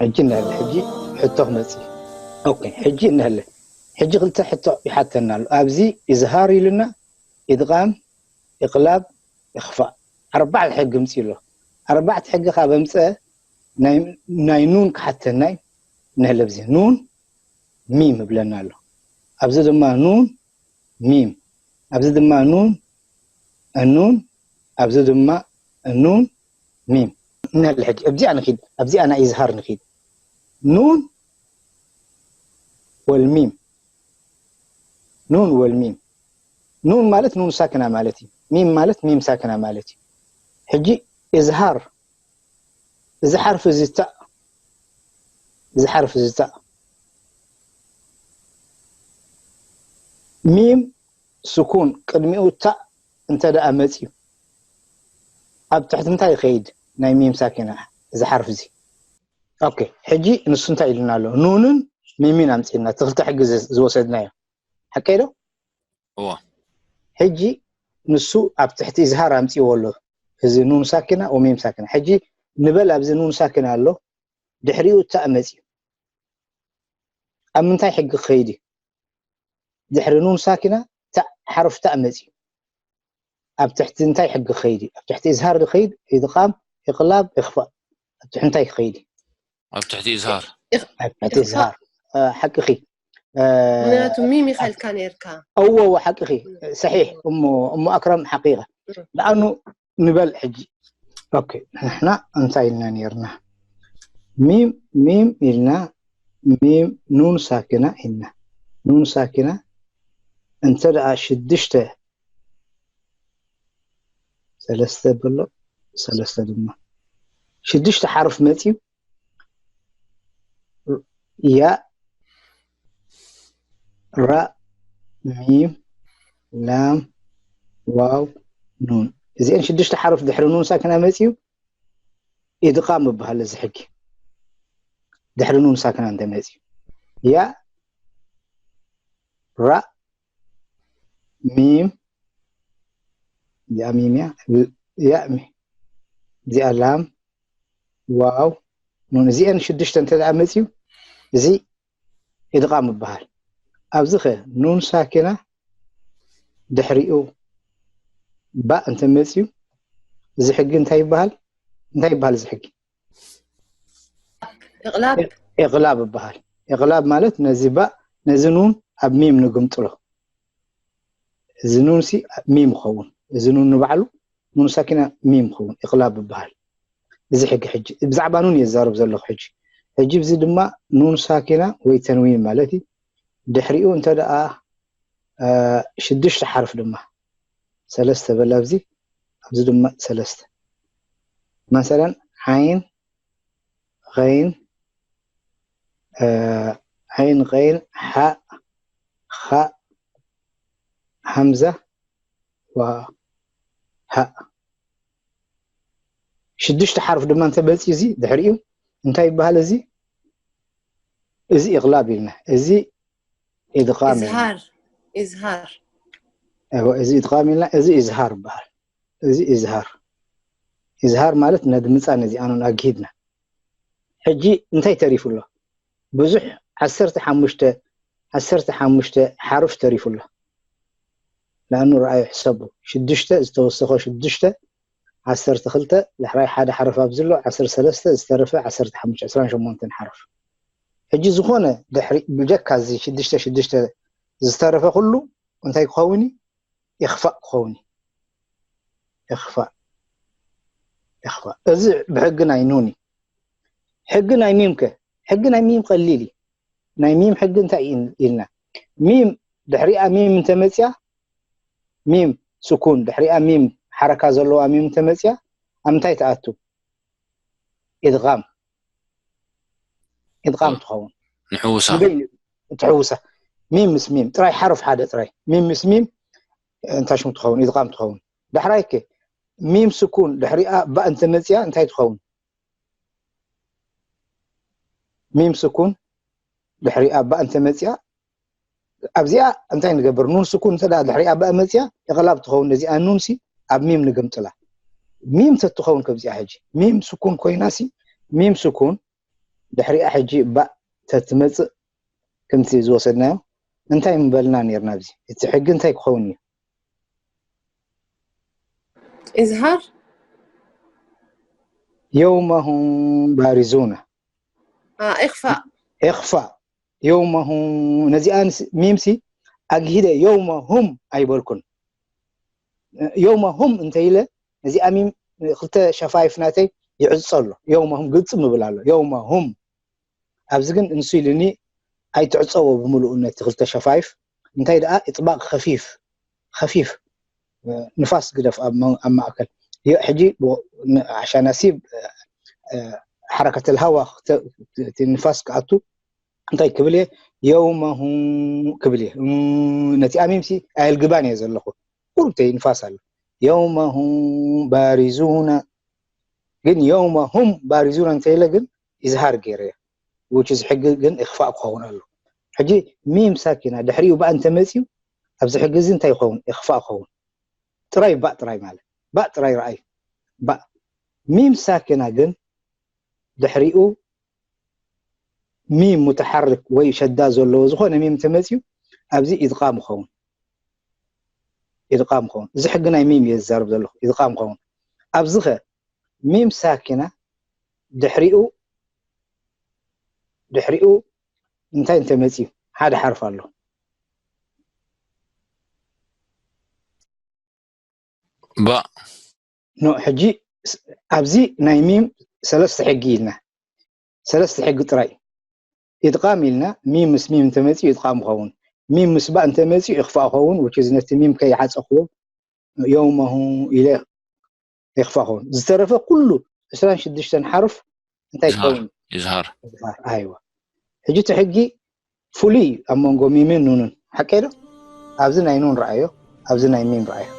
ሕጂ እንሀለ ሕጂ ሕቶ ክመጽእ። ኦኬ፣ ሕጂ እንሀለ ሕጂ ክልተ ሕቶ ይሓተና ኣሎ። ኣብዚ ኢዝሃር ኢሉና፣ ኢድቓም፣ ኢቕላብ፣ ኢኽፋእ፣ ኣርባዕተ ሕጊ ምጽኡ ኣሎ። ኣርባዕተ ሕጊ ካብ ኣምጸ ናይ ኑን ክሓተናይ። እንሀለ ኣብዚ ኑን ሚም እብለና ኣሎ። ኣብዚ ድማ ኑን ሚም፣ ኣብዚ ድማ ኑን ኑን፣ ኣብዚ ድማ ኑን ሚም። እንሀለ ሕጂ ኣብዚኣ ንኺድ፣ ኣብዚኣ ናይ ኢዝሃር ንኺድ። ኑን ወልሚም፣ ኑን ወልሚም። ኑን ማለት ኑን ሳክና ማለት እዩ። ሚም ማለት ሚም ሳክና ማለት እዩ። ሕጂ ኢዝሃር፣ እዚ ሓርፊ እዚ ታእ፣ እዚ ሓርፊ እዚ ታእ፣ ሚም ስኩን ቅድሚኡ ታእ እንተ ደኣ መጽዩ፣ ኣብ ትሕቲ እንታይ ይኸይድ? ናይ ሚም ሳኪና፣ እዚ ሓርፊ እዚ። ኦኬ፣ ሕጂ ንሱ እንታይ ኢልና ኣሎ? ኑንን ሚምን ኣምጺእና፣ እቲ ክልተ ሕጊ ዝ-፣ ዝወሰድናዮ። ሓቀይ ዶ? እዋ። ሕጂ ንሱ ኣብ ትሕቲ ኢዝሃር ኣምጺእዎ ኣሎ። እዚ ኑን ሳኪና ወሚም ሳኪና። ሕጂ ንበል ኣብዚ ኑን ሳኪና ኣሎ፣ ድሕሪኡ ታእ መጽዩ። ኣብ ምንታይ ሕጊ ክኸይድ እዩ? ድሕሪ ኑን ሳኪና ታእ ሓርፍ ታእ መጽዩ። ኣብ ትሕቲ እንታይ ሕጊ ክኸይድ እዩ? ኣብ ትሕቲ ኢዝሃር ዝኸይድ፣ ኢድቓም፣ ኢቕላብ፣ ኢኽፋእ። ኣብ ትሕቲ እንታይ ክኸይድ እዩ? ኣብ ትሕቲ ኢዝሃር። ኣብ ትሕቲ ኢዝሃር። እ፣ ሓቅኺ። እ፣ ምኽንያቱ ሚም ኢኻ ኢልካ ነርካ። እዎ፣ እዎ፣ ሓቅኺ። ሰሒሕ። እሞ፣ እሞ ኣክረም ሓቂኻ። ደኣኑ ንበል ሕጂ። ኦኬ፣ ንሕና እንታይ ኢልና ነርና? ሚም፣ ሚም ኢልና፣ ሚም ኑን ሳኪና ኢልና። ኑን ሳኪና እንተ ደኣ ሽዱሽተ፣ ሰለስተ በሎ፣ ሰለስተ ድማ። ሽዱሽተ ሓርፍ መጽዩ፣ ያእ፣ ራእ፣ ሚም፣ ላም፣ ዋው፣ ኑን። እዚአን ሽዱሽተ ሓርፍ ድሕሪ ኑን ሳኪና መጽዩ፣ ኢድቓም ይበሃል እዚ ሕጊ። ድሕሪ ኑን ሳኪና እንተ መጽዩ። ያእ፣ ራእ፣ ሚም፣ እዚኣ ሚም እያ። ያእ፣ ሚ-፣ እዚኣ ላም፣ ዋው፣ ኑን። እዚአን ሽዱሽተ እንተ ደኣ መጽዩ፣ እዚ ኢድቓም ይበሃል። ኣብዚ ኸ ኑን ሳኪና ድሕሪኡ ባእ እንተ መጽዩ፣ እዚ ሕጊ እንታይ ይበሃል? እንታይ ይበሃል እዚ ሕጊ? ኢቕላብ። ኢቕላብ ይበሃል። ኢቕላብ ማለት ነዚ ባእ፣ ነዚ ኑን ኣብ ሚም ንግምጥሎ። እዚ ኑን ሲ ሚም ይኸውን። እዚ ኑን ንባዕሉ ኑን ሳኪና ሚም ይኸውን። ኢቕላብ ይበሃል። እዚ ሕጊ ሕጂ ብዛዕባ ኑን እየ ዝዛረብ ዘለኹ ሕጂ። ሕጂ እዚ ድማ ኑን ሳኪና ወይ ተንዊን ማለት እዩ። ድሕሪኡ እንተ ደኣ፣ እ፣ ሽዱሽተ ሓርፍ ድማ ሰለስተ በል ኣብዚ፣ ኣብዚ ድማ ሰለስተ። መሰለን ዓይን፣ ኸይን፣ እ፣ ዓይን፣ ኸይን፣ ሓእ፣ ኻእ፣ ሃምዛ፣ ዋእ፣ ሃእ። ሽዱሽተ ሓርፍ ድማ እንተ መጽዩ እዚ ድሕሪኡ እንታይ ይበሃል እዚ? እዚ ኢቕላብ ኢልና። እዚ ኢድቓም ኢልና። ኢዝሃር፣ ኢዝሃር። እወ፣ እዚ ኢድቓም ኢልና፣ እዚ ኢዝሃር ይበሃል። እዚ ኢዝሃር። ኢዝሃር ማለት ነድምጻ ነዚኣኑን ኣግሂድና። ሕጂ እንታይ ተሪፉ ኣሎ? ብዙሕ ዓሰርተ ሓሙሽተ፣ ዓሰርተ ሓሙሽተ ሓርፍ ተሪፉ ኣሎ። ንኣኑ ረኣዩ ሕሰቡ። ሽዱሽተ ዝተወሰኸ ሽዱሽተ፣ ዓሰርተ ክልተ፣ ዳሕራይ ሓደ ሓርፍ ኣብዚ ኣሎ፣ ዓሰርተ ሰለስተ፣ ዝተረፈ ዓሰርተ ሓሙሽተ፣ ዕስራን ሸሞንተን ሓርፍ። ሕጂ ዝኾነ ድሕሪ፣ ብጀካ እዚ ሽዱሽተ ሽዱሽተ ዝተረፈ ኩሉ እንታይ ክኸውን እዩ? ኢኽፋእ ክኸውን እዩ። ኢኽፋእ። ኢኽፋእ። እዚ ብሕጊ ናይ ኑን እዩ። ሕጊ ናይ ሚም ከ? ሕጊ ናይ ሚም ቀሊል እዩ። ናይ ሚም ሕጊ እንታይ እዩ ኢልና? ሚም ድሕሪኣ ሚም እንተመፅያ፣ ሚም ስኩን ድሕሪኣ ሚም ሓረካ ዘለዋ ሚም እንተመፅያ፣ ኣብ ምንታይ ትኣቱ? ኢድቓም። ኢድቓም ትኸውን። ንሕውሳ። ንበይኑ ትሕውሳ። ሚም ምስ ሚም ጥራይ፣ ሓርፍ ሓደ ጥራይ። ሚም ምስ ሚም እንታይ ሽሙ ትኸውን? ኢድቓም ትኸውን። ዳሕራይ ከ ሚም ስኩን ድሕሪኣ ባእ እንተመፅያ እንታይ ትኸውን? ሚም ስኩን ድሕሪኣ ባእ እንተመፅያ ኣብዚኣ እንታይ ንገብር? ኑን ስኩን እንተ ደኣ ድሕሪኣ ባእ መፅያ፣ ኢቕላብ ትኸውን። ነዚኣ ኑን ሲ ኣብ ሚም ንግምጥላ። ሚም ተትኸውን ከምዚኣ ሕጂ፣ ሚም ስኩን ኮይና ሲ፣ ሚም ስኩን ድሕሪኣ ሕጂ ባእ ተትመፅእ፣ ከምቲ ዝወሰድናዮ፣ እንታይ ምበልና ነርና? ኣብዚ እቲ ሕጊ እንታይ ክኸውን እዩ? إظهار. የውመ ሁም ባሪዙና آه، إخفاء. ኢኽፋእ። የውመ ሁም፣ ነዚኣ ሚም ሲ ኣግሂደ የውመ ሁም ኣይበልኩን። የውመ ሁም እንተ ኢለ፣ ነዚኣ ሚም ክልተ ሸፋይፍ ናተይ ይዕጾ ኣሎ። የውመ ሁም ግጥም ይብል ኣሎ። የውመ ሁም። ኣብዚ ግን እንሱ ኢሉኒ ኣይትዕጸዎ ብምሉኡ ነቲ ክልተ ሸፋይፍ። እንታይ ደኣ፣ ኢጥባቕ ኸፊፍ፣ ኸፊፍ፣ ንፋስ ግደፍ ኣብ መ-፣ ኣብ ማእከል። ዮ-፣ ሕጂ ብ-፣ ን-፣ ዓሻና ሲ፣ እ፣ ሓረከት ልሃዋ ክተ-፣ እቲ ንፋስ ክኣቱ እንታይ ክብል እየ? የውመ ሁም ክብል እየ። እም፣ ነቲ ኣሚም ሲ ኣየልግባን እየ ዘለኹ። ቁሩብ ተይ ንፋስ ኣሎ። የውመ ሁም ባሪዙና። ግን የውመ ሁም ባሪዙና እንተ ኢለ ግን ኢዝሃር ገይረ እየ። Which is ሕጊ ግን ኢኽፋእ ክኸውን ኣሎ። ሕጂ ሚም ሳኪና ድሕሪኡ ባእ እንተ መፅዩ፣ ኣብዚ ሕጊ እዚ እንታይ ይኸውን? ኢኽፋእ ክኸውን። ጥራይ ባእ ጥራይ ማለት። ባእ ጥራይ ረኣይ። ባእ። ሚም ሳኪና ግን ድሕሪኡ ሚም ሙተሓርክ ወይ ሸዳ ዘለዎ ዝኾነ ሚም እንተ መፅዩ፣ ኣብዚ ኢድቓም ይኸውን። ኢድቓም ይኸውን። እዚ ሕጊ ናይ ሚም እየ ዝዛረብ ዘለኹ። ኢድቓም ይኸውን። ኣብዚ ኸ ሚም ሳኪና ድሕሪኡ፣ ድሕሪኡ እንታይ እንተ መፅዩ፣ ሓደ ሓርፍ ኣሎ። ባእ። ኖ፣ ሕጂ ስ-፣ ኣብዚ ናይ ሚም ሰለስተ ሕጊ ኢልና። ሰለስተ ሕጊ ጥራይ። ኢድቓም ኢልና፣ ሚም ምስ ሚም እንተ መፅዩ ኢድቓም ይኸውን። ሚም ምስ ባእ እንተ መፅዩ ኢኽፋእ ይኸውን። Which is ነቲ ሚም ከይዓፀኽዎ፣ የውመ ሁም ኢለ ኢኽፋእ ይኸውን። ዝተረፈ ኩሉ ዕስራን ሽዱሽተን ሓርፍ እንታይ ኢዝሃር። ክኸውን? ኢዝሃር። ኢዝሃር። ኣይዋ። ሕጂ እቲ ሕጊ ፍሉይ እዩ ኣብ መንጎ ሚምን ኑንን። ሓቀይ ዶ? ኣብዚ ናይ ኑን ረኣዮ፣ ኣብዚ ናይ ሚም ረኣዮ።